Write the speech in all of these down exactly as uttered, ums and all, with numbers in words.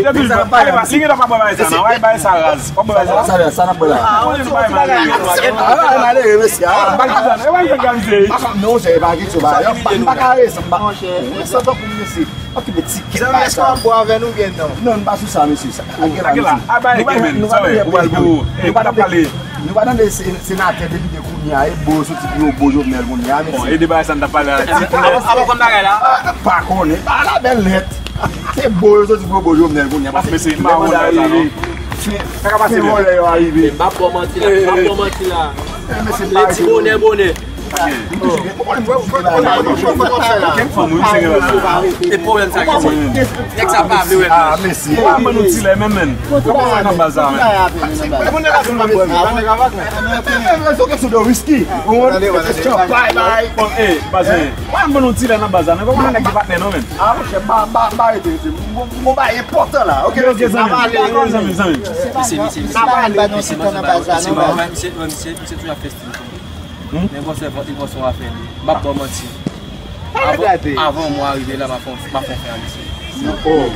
Depi l pa bwè bagay sa, non, w ap bay sa raz. W ap bay sa raz. Sa, sa, sa n ap bwè la? Ah, w ap bay malere. Ah, malere, mesye. Ah, pa gen sa, non, se pa gen sa, ba, yo, m pa ka rete, m pa, mwen santi pou mesye. Pa kite ti kèt bagay sa. Zam, èske w ap bwè avè nou oubyen non? Non, m pa sou sa, mesye. Sa, a gen la, mesye. A bay, nou pa, nou pa, nou pa, nou pa, nou pa tande se-, senatè depite kounye a, e bo yo soti pi wo bo Jovenel kounye a, mesye. Bon, e de bagay sa n t ap pale a. Avan konn bagay la? Ah, pa konnen. Bagay la bèl nèt. Se bo yo soti pi wo bo Jovenel kounye a. Paske mesye, m pa konn bagay sa, non. Fen, fen vòlè yo arive. M pa ba w manti la, m pa ba w manti la. Eh, mesye, m pa ti bonè, bonè. Gen fanm, wi, misye gen la. E pwoblèm sa ki di. Nèg sa pa vle wè. Ah, mesye. Ban nou ti lè menm, menn. Ban nou ti lè nan baz la, menn. Bon, eh, baz, eh, ban nou ti lè nan baz la, menn. Kòman nèg ki patnè nou, menn? Ah, monchè, m pa, m pa, m pa rete, rete. M gon bagay enpòtan la, ok? Ok, zanmi. Dakò, zanmi, zanmi. Misye, misye, misye. Misye, misye, misye toujou ap fè stil. Hmm? Men bòs, li bòs yon afè li. M ap ba w manti. Avan, avan mwa rive la, m ap fè, m ap fè fè a misye. Non, oh.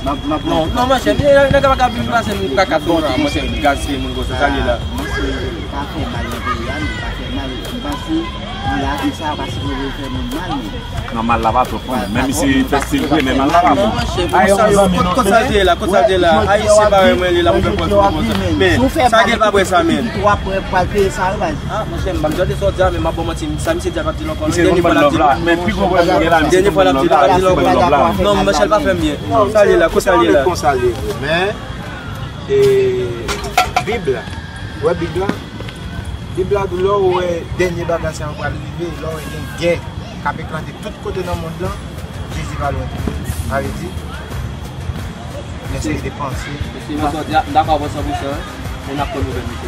M ap, m ap, non, non, monchè, nèg la pa ka vin pase nou kaka tou la, monchè, gaz se moun konsa, sa li la. Misye pa fè mal nan peyi a, men pa fè mal. M panse, nan lavi sa, pa sipoze fè moun mal, men. Nan mal la pa twòp, mwen menm. Menm si fè stil vre, men mal la pa bon. Ay, yon zanmi, non. Kot sa l te ye la, kot sa l te ye la? Ayisyen pa wè mwen li la pou fè pòz pou konsa. Men, sa gen pa bwè sa, men. Ou ap pral peye sa, wi, baz. Ah, monchè, m pa m tande sa w di a, men m ap ba w manti, sa misye di a p ap di l ankò, non. Dènye fwa l ap di l, dènye fwa l ap di l, l ap di l ankò. Non, monchè, l pa fè m byen. Sa l ye la, kot sa l ye la? Konsa l ye vre, men, e, Bib la, ou wè Bib la? Bib la di w lè w wè dènye bagay sa yo pral rive, lè w wè gen gè k ap eklate tout kote nan mond lan, Jezi pa lwen tou. Sa vle di, nèsesite panse. Mesye, m dakò avè w san pou san, men n ap pran nouvèl misye.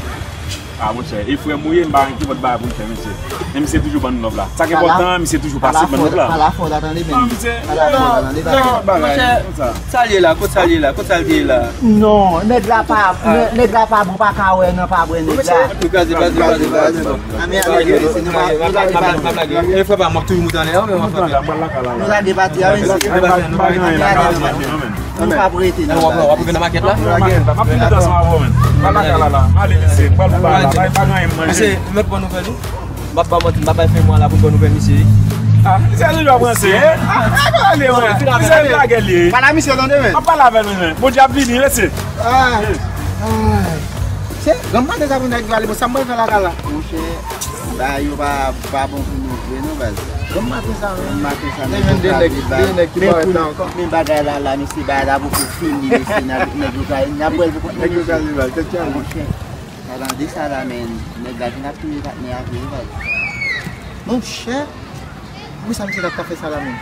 Ah, monchè, e frè m ou ye, m pa gen nenpòt bagay pou m fè, mesye. Men misye toujou ban n love la. Sa k enpòtan an, misye toujou pase ban n love la. Pale afò la, tande, men. Non, misye, pale afò la, tande, bagay. Monchè, sa l ye la, kot sa l ye la, kot sa l te ye la? Non, nèg la pa, nè-, nèg la pa bon, pa ka wè nan pa bwè nèg la. Ou kraze, kraze, kraze, kraze. Ame, ame, nou pa, nou lage pati. E frè pa m, m ap toujou moute anlè a, men w ap frape. Nou lage pati a, men. Nou p ap rete nan baz. W ap rive nan makèt la? M ap fin tout ansanm avè w, men. Pa lage la, la. Ale, mesye, m pral pou bagay la. Pa, pa gen anyen m manje. Mesye, lòt bò nou fè li. M ap ba w manti, m ap bay fen mwa la pou m ban nou fè misye. Ah, misye toujou ap ranse, eh? Ah, ah, ale, wè. Misye vin lagè li, eh. Pale a misye, tande, men. M ap pale avè l, men. Bondye ap vini, mesye. Ah, ah. Se granm maten sa pou nèg yo ale, bon, sa m pral fè lakay la? Monchè, bagay yo pa, pa bon pou nou vre, non, baz. Granm maten sa, men. Granm maten sa, nèg yo kraze baz. Men bagay la, la, mesye, bagay la poko fini, mesye, nèg yo kraze, n ap bwè l pou kont nou, mesye. Nèg yo kraze baz, tèt chaje. Monchè. Palan de sa la, men, nèg la vin ap touye patnè a vre, wi, baz. Monchè, poukisa misye t ap ka fè sa la menm?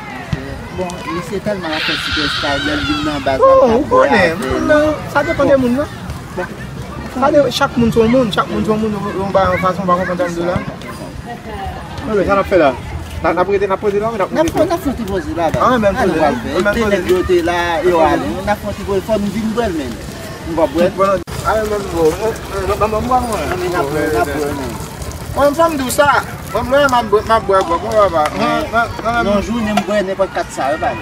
Bon, misye tèlman ap fè sipèsta, lè l vin nan baz la, oh, ou konnen, moun nan, sa depann de moun nan. Sa de, chak moun se yon moun, chak moun se yon moun, yon, yon bagay, yon fason, w pa konprann sa m di w la? Wi, men sa n ap fè la? N ap, n ap rete, n ap poze la, wi, n ap rete. N ap, n ap fè yon ti poze la, baz. Ah, men poze la. Ann pral fè. Te nèg yo te la, yo ale. N ap fè yon ti poze, fò m vin bwè l, men. M p ap bwè l. Bon, ah, men, bon, eh, eh, ban m bwè, mwen. Non, men n ap bwè, n ap bwè, men. Mwen, fò m di w sa. Mwen, mwen, m ap bwè, m ap bwè, bwè, bwè, bwè. Mwen, mwen, mwen, yon jounen m bwè nenpòt kat sa, wi, baz.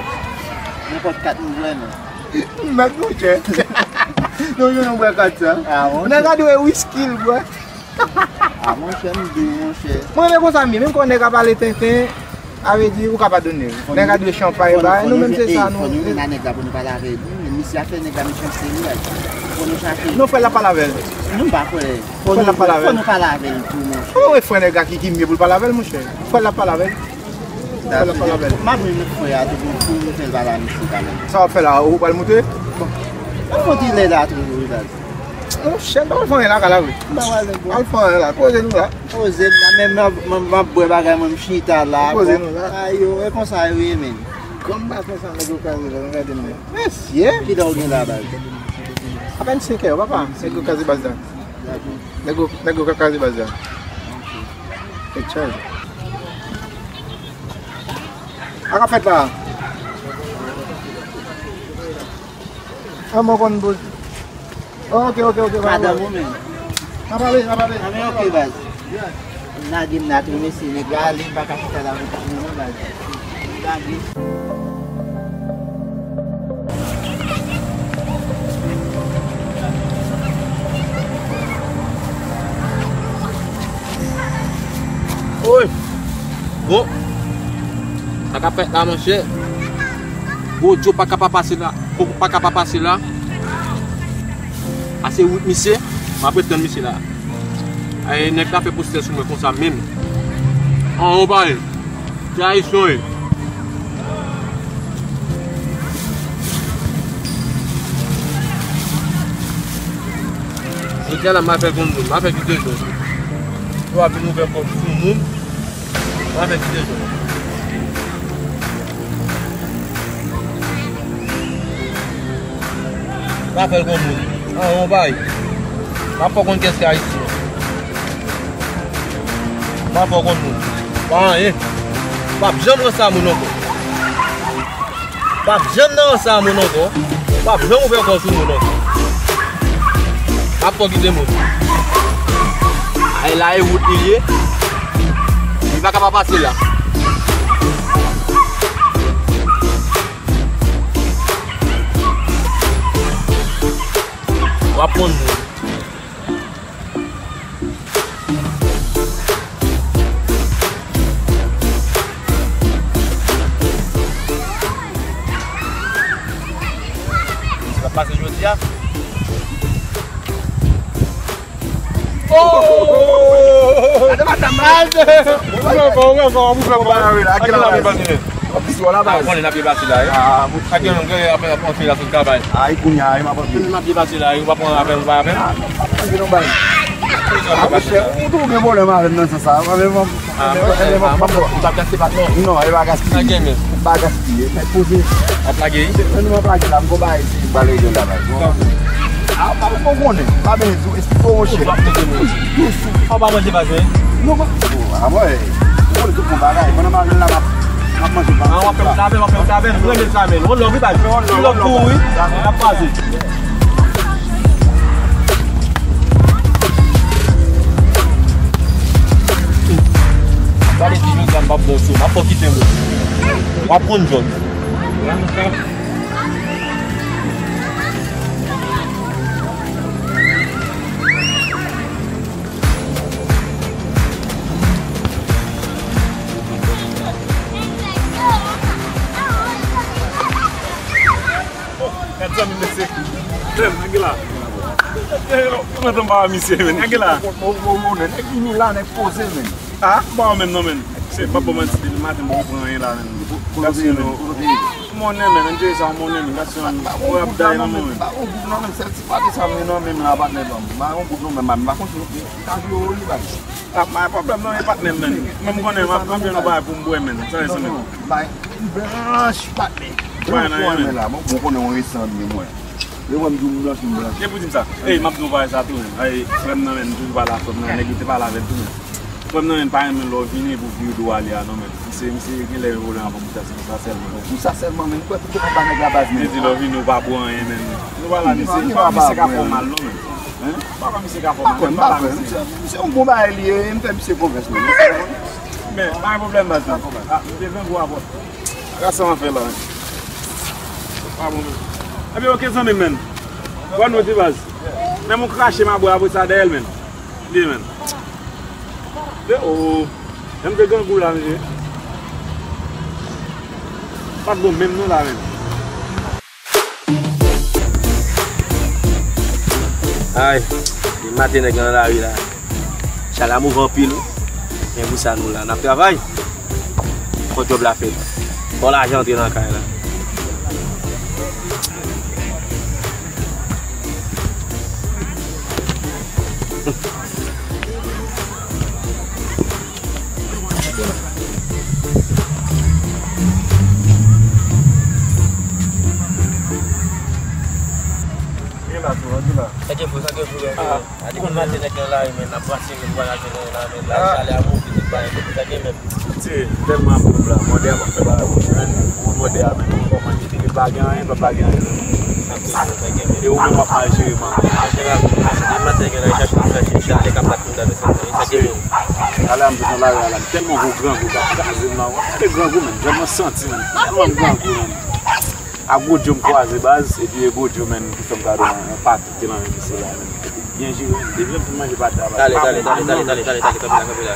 Nenpòt kat m bwè, men. Mèt, monchè. Yon jounen m bwè kat sa. Ah, monchè. Nèg la dwe wiski l bwè. Ah, monchè, m di w, monchè. Mwen renmen konsa m ye, menm kon nèg ap pale tenten, sa vle di ou ka padone. Nèg a dwe chanpay, bagay, nou menm se sa, nou. Fò nou mennen nèg la pou nou pale avè l, wi, men misye ap fè nèg la mechanste, wi, baz. Fò nou chache. Non, frè l ap pale avè l. Nou pa frè. Frè l ap pale avè l. Fò nou pale avè l tou, monchè. Ou wè frè nèg la ki, ki mye pou l pale avè l, monchè. Frè l ap pale avè l. Frè l ap pale avè l. M ap jwenn frè a tou pou, pou nou fè l pale a misye kanmenm. Sa w ap fè la, ou pral moute? Bon. Mwen fè yon ti lè la toujou, wi, baz. Monchè, m pa pral fè anyen la, kala, wi. M pa pral fè anyen la. Poze nou la. Poze m la, men m ap, m ap, m ap bwè bagay mwen, m chita la. Poze nou la. Ayo, e konsa yo ye, men. Kòm m pa fè sa, nèg yo kraze baz, gade m. Mesye! Kilè w gen la, baz? Apèn senk è, papa. Nèg yo kraze baz la. Nèg yo, nèg yo ka kraze baz la. Fèt chaje. Sa k ap fèt la? An mwen konn boz. Ok, ok, ok. Madanm ou menm? N ap pale, n ap pale. Anben, ok, baz. Lage m la tou, mesye, nèg la ale, m pa ka chita la pou nou, non, baz. Lage. Bon, sa k ap fèt la, monchè? Gwo Djo pa ka pa pase la. Koko pa ka pa pase la. Ase wout misye, m ap ret tann misye la. Ay, nèg la fè postè sou mwen konsa menm. An, ou pale. Trayisyon, wi. Jodi a la, m a fè l konn moun, m a fè kite zòn. Yo ap vin ouvè kò sou moun, m a fè kite zòn. M a fè l konn moun. An, yon bay. M a fè w konn kiyès ki Ayisyen. M a fè w konn moun. Pa anyen. P ap janm ranse a moun ankò. P ap janm nan ranse a moun ankò. P ap janm ouvè kò sou moun ankò. M ap fè w kite moun. Ay, la e wout li ye. Li pa ka pa pase la. W ap konn moun. Sa k ap pase jodi a? Oh! Ou pran kò, ou pran kò, ou pran kò. Ak ki la, ak ki la, ak ki la. Anplis, wala, baz. Konnen n ap byen pase la, wi. Ah, mwen. Ak yon, gen apèl ap antre la sou travay. Ay, kounye a, wi, m ap antre. N ap byen pase la, wi, ou pa pran apèl, ou pa apèl. Ah, m ap antre non, baz. Ah, monchè, ou tou gen pwoblèm avè m nan sans sa. Mwen menm, mwen, ah, mwen, mwen, mwen, mwen, mwen, mwen pa gaspiye patnè. Non, e pa gaspiye. Sa gen menm? Pa gaspiye, men poze. Ap lage, wi? Se, men nou ap lage la, m gon bagay, se m pral regle la, baz. Ah, pa, pa konnen, pa bezwen di w, esplike w, monchè. Ou ap mete mwen. Ou pa manje pa jwe? Non, pa. Oh, ah, mwen, ou konnen tout bon bagay. Pandan m ap la, m ap, m ap manje pa. Ah, w ap fè m sa avè m, w ap fè m sa avè m. Mwen renmen sa, men. One love, wi, baz. One love, one love, wi. N ap kwaze. Gade ti jodi a m p ap bon sou, m ap fè w kite mwen. W ap konn jòj. Gad zanmi m, mesye. Frè m, nèg la. Yo, yo, yo, mwen tann pa wè misye, men. Nèg la. Nèg vini la, nèg poze, men. Ah, bon, menm non, men. Se pa bon, men, depi maten, bon, pran anyen la, men. Kote w ye, men? Kote w ye? Monnen, men, ann jere sa, monnen, men. Gason, mwen ap day nan monnen. Pa yon goud non, men, sèl ti pati sa, men, non, men, la, patnè, non. Pa yon goud non, men, m pa konn si nou ka jwe wòl li, baz. Ah, pa pwoblèm non, e patnè m, men. Men m konnen m ap kanpe yon bagay pou m bwè, men. Sa e sa, men. Bay, blanch, patnè. Blanch, mwen, men, la. Mwen, mwen konnen yon resan byen, mwen. Lè mwen m di w m blanch, m blanch. E pou di m sa. Ey, m ap di w bagay sa tou, men. Ey, frè m nan, men, m toujou pale ak frè m nan, nèg yo te pale avè l tou, men. Frè m nan, men, pa renmen lè w vini epi w vire do w ale a, non, men. Misye, misye gen lè gen pwoblèm avè w pou sa, se pou sa sèlman. Pou sa sèlman, men, m kwè tout moun pa nèg la baz, men. Li di lè w vini, w pa bwè anyen, men. Nou pa la, misye, pa misye ka fè w mal, non, men. Hein? Pa kwè misye ka fè w mal, men pa la misye. Misye, misye yon bon bagay li ye, m fè misye konfyans, men. Men, pa gen pwoblèm, baz. Ah, m te grangou avè w. Gad sa w ap fè la, men. Pa bon, men. Epi, oke, zanmi m, men. Bòn nwit, wi, baz. Men m krache, m a bwè apre sa dèyè l, men. Li, men. De, oh. Men m te grangou la, mesye. Pa t bon menm non la, men. Ay, e maten nèg nan lari la. Chalè a move anpil, wi. Men pou sa nou la, n ap travay. Fò djòb la fèt. Fò lajan antre nan kay la. Gen la tou, gen la. Sa gen fou, sa gen fou, gen fou. Ah. A di konn maten nèg nan lari, men, n ap brase, men, vwayaje nan, nan, men, la, chalè a move, tout bagay, men, sa gen menm. Tye, tèlman ap move la, mòdè a p ap fè bagay pou mwen, mòdè a, men, kòman li te pa gen anyen, pa, pa gen anyen. Sa gen menm, sa gen menm. E ou menm w ap mal jere, man. An jeneral, depi maten gen la, chache, chache, chache, lè k ap bat moun nan, sa gen menm. Alè a m sot nan lari a la, m tèlman gwo grangou k ap kraze m la, w ap tande grangou, men, tèlman santi, men, tèlman m grangou, men. A Gwo Djo m kwaze baz, epi e Gwo Djo, men, ki fè m gade yon, yon pati ki te nan men misye la, men. Epi byen jere, depi lè m fin manje pati a, baz, talè, pa talè, bon, talè, non, talè, men. Talè, talè, talè, kanpe la, kanpe la.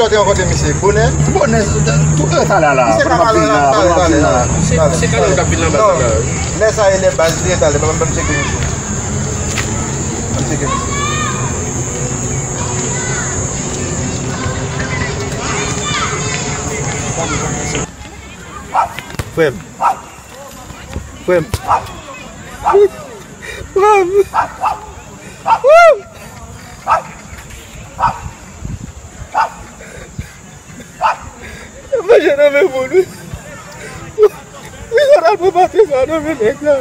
kilè w te rankontre misye? Bonè? Bonè, tout lè talè a la. Misye ka pale la, pale, pale la. Se, se kanal k ap vin anba sa la. Lè sa e lè baz li ye, talè, ban m tcheke misye. Ban m tcheke misye. Frè m. Frè m. Frè m. Manje nan men moun wi. Wi, sa nan pran pate sa nan men nèg la.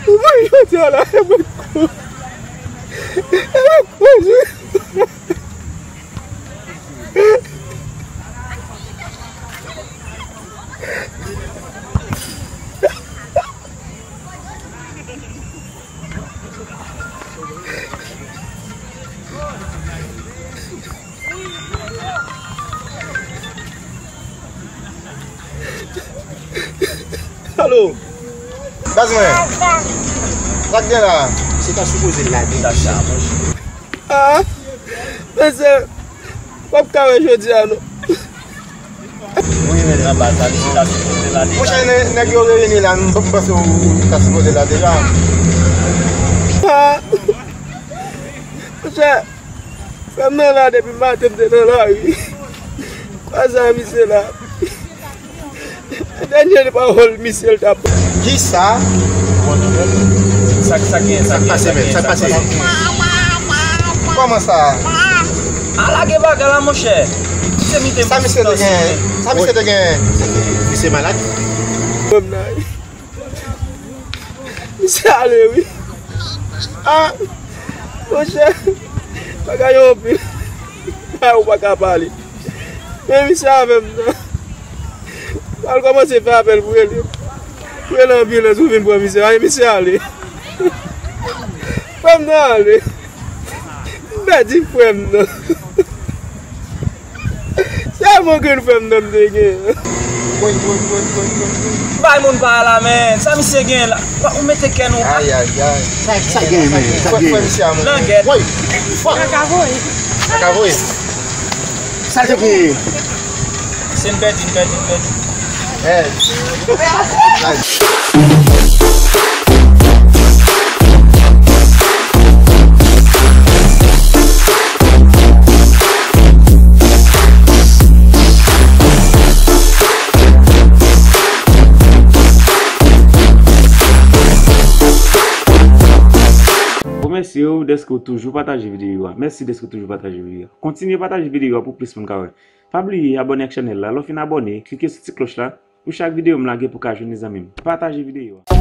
Mwen jodi a la, e mwen kou. E mwen kou, wi. Alo. Baz mwen. Sa k gen la? Se ta sipoze lage deja, monchè. Ah, mesye, w ap ka wè jodi a non. Wi, men anba sa, misye ta sipoze la deja. Monchè, nè-, nèg yo reyini la, m, m panse w ta sipoze la deja. Ah, monchè, frè m nan la depi maten m te nan lari. Kwaze a misye la. Dènye pawòl misye l t ap. Kisa? Sa, sa gen, sa gen, sa gen, sa gen. Kòman sa? A lage bagay la, monchè. Misye mete m sou sitans. Sa misye te gen? Sa misye te gen? Misye malad? Misye ale, wi. Ah, monchè, bagay yo anpil. Bagay ou pa ka pale. Men misye avè m nan. Al kòmanse fè apèl pou rele. Pou rele anbilans pou vin pran misye. Ay, misye ale. Frè m nan ale. M pèdi frè m nan. Sèlman grenn frè m nan m te gen. Woy, woy, woy, woy, woy, woy. Bay moun pa la, men. Sa misye gen la? Ou mete kè nou. Ay, ay, ay. Sa, sa gen, men? Sa gen. Frè misye a mouri. Langèt. Woy. Fuck. Kaka voye. Kaka voye. Sa te gen. Se n pèdi, n pèdi, n pèdi. Hey. Remèsye w dèske w toujou pataje videyo a. Mèsi dèske w toujou pataje videyo a. Kontinye pataje videyo a pou plis moun ka wè. Pa bliye abòne ak chanèl la. Lè w fin abòne, klike sou ti klòch la pou chak videyo m lage pou ka jwenn zanmi m. Pataje videyo a.